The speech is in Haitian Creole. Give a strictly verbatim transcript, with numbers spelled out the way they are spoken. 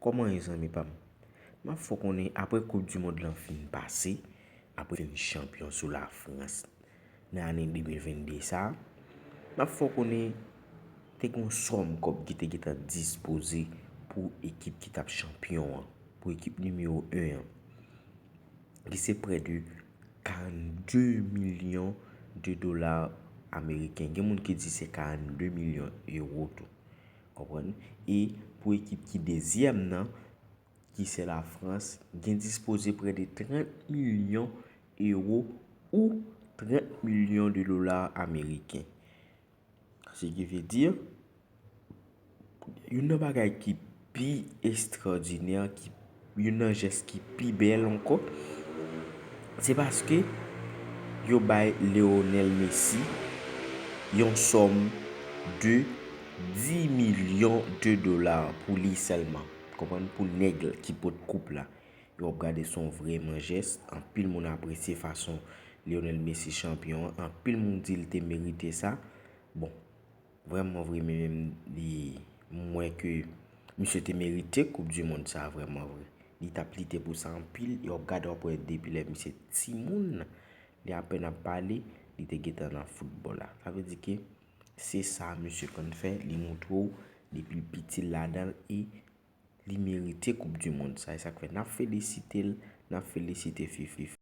Kòman ye, zanmi pa m? M ap fè w konnen, apre Koup di Mond lan fin pase, apre fin chanpyon sou Lafrans nan ane de mil venn de sa a, m ap fè w konnen te gen yon sòm kòb ki te gentan dispoze pou ekip ki t ap chanpyon an, pou ekip nimewo en an, ki se prè de karannde milyon de dola ameriken. Gen moun ki di se karannde milyon ewo tou. Konprann? E pou ekip ki dezyèm nan, ki se Lafrans, gen dispoze prè de trant milyon ewo ou trant milyon de dola ameriken. Ce qui veut dire, youn nan bagay ki pi estwòdinè, ki, youn nan jès ki pi bèl ankò, se paske yo bay Lionel Messi yon sòm de dis milyon de dola pou li sèlman. Konprann? Pou nèg ki pot koup la. Yo ap gade se yon vrèman jès. Anpil moun apresye fason Lionel Messi chanpyon an. Anpil moun di li te merite sa. Bon, vrèman vre, men menm li, m wè ke misye te merite Koup di Mond sa vrèman vre. Li t ap lite pou sa anpil. Yo ap gade, w ap wè depi lè misye timoun, li apèn ap pale, li te gentan nan foutbòl la. Sa vle di ke se sa misye konn fè, li moutre w depi l piti l ladan l e li merite Koup di Mond sa. E sa k fè n ap felisite l, n ap felisite Fifi.